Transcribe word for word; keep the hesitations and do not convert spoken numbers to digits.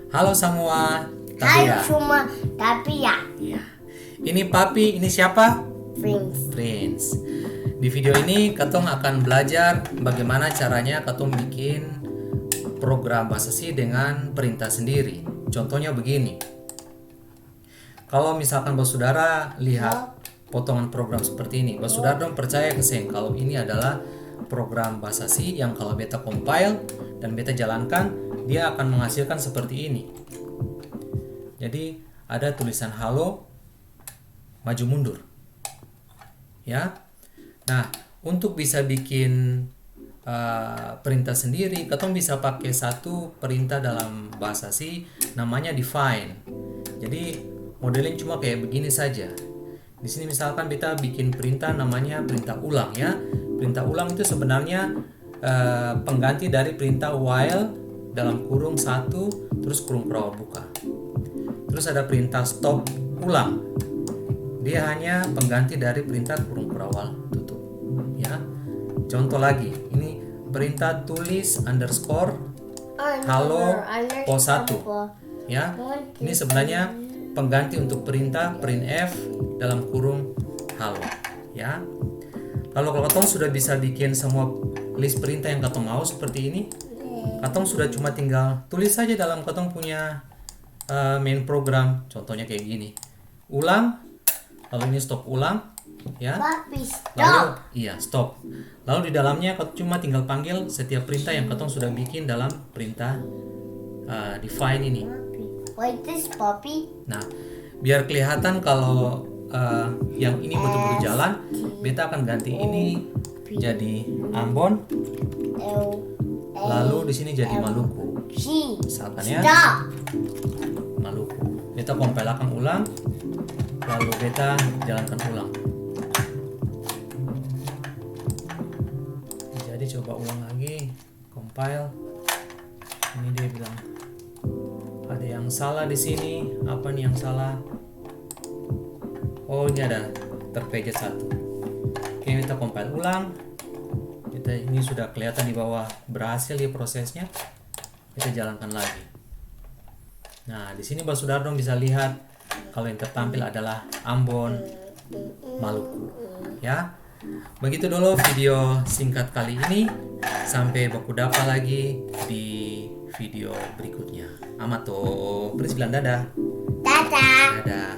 Halo samua, Hai Tabea. Semua, Tabea. Iya. Ini Papi, ini siapa? Prince. Prince. Di video ini, katong akan belajar bagaimana caranya katong bikin program bahasa C dengan perintah sendiri. Contohnya begini. Kalau misalkan basudara lihat potongan program seperti ini, basudara dong percaya ke seng kalau ini adalah program bahasa C yang kalau beta compile dan beta jalankan, dia akan menghasilkan seperti ini. Jadi, ada tulisan halo, maju mundur. Ya. Nah, untuk bisa bikin, eh, perintah sendiri, katong bisa pake satu perintah dalam bahasa C, namanya define. Jadi, modelnya cuma kayak begini saja. Di sini misalkan beta bikin perintah namanya perintah ulang, ya. Perintah ulang itu sebenarnya, eh, pengganti dari perintah while dalam kurung satu, terus kurung kurawal buka. Terus ada perintah stop ulang. Dia hanya pengganti dari perintah kurung kurawal tutup. Ya. Contoh lagi, ini perintah tulis underscore halo pos satu. Ya, ini sebenarnya pengganti untuk perintah printf dalam kurung halo. Ya. Lalu kalau katong sudah bisa bikin semua list perintah yang katong mau seperti ini, katong sudah cuma tinggal tulis saja dalam katong punya, eh, main program. Contohnya kayak gini. Ulang, lalu ini stop ulang, ya. Papi, stop. Lalu, iya, stop. Lalu di dalamnya katong cuma tinggal panggil setiap perintah yang katong sudah bikin dalam perintah, eh, define ini. Papi. What is this, Papi? Nah, biar kelihatan kalau, eh, yang ini betul-betul jalan, beta akan ganti ini jadi Ambon, lalu di sini jadi Maluku. Misalkan ya, Maluku. Beta compile akang ulang, lalu beta jalankan ulang. Jadi coba ulang lagi. Compile. Ini dia bilang, "Ada yang salah di sini. Apa nih yang salah? Oh, ini ada terpejet satu." Oke, kita compile ulang. Kita, ini sudah kelihatan di bawah berhasil dia prosesnya. Kita jalankan lagi. Nah, di sini basudara dong bisa lihat kalau yang tertampil adalah Ambon, Maluku. Ya. Begitu dolo video singkat kali ini. Sampai baku dapa lagi di video berikutnya. Amato, Prince bilang dadah. Dadah. Dadah.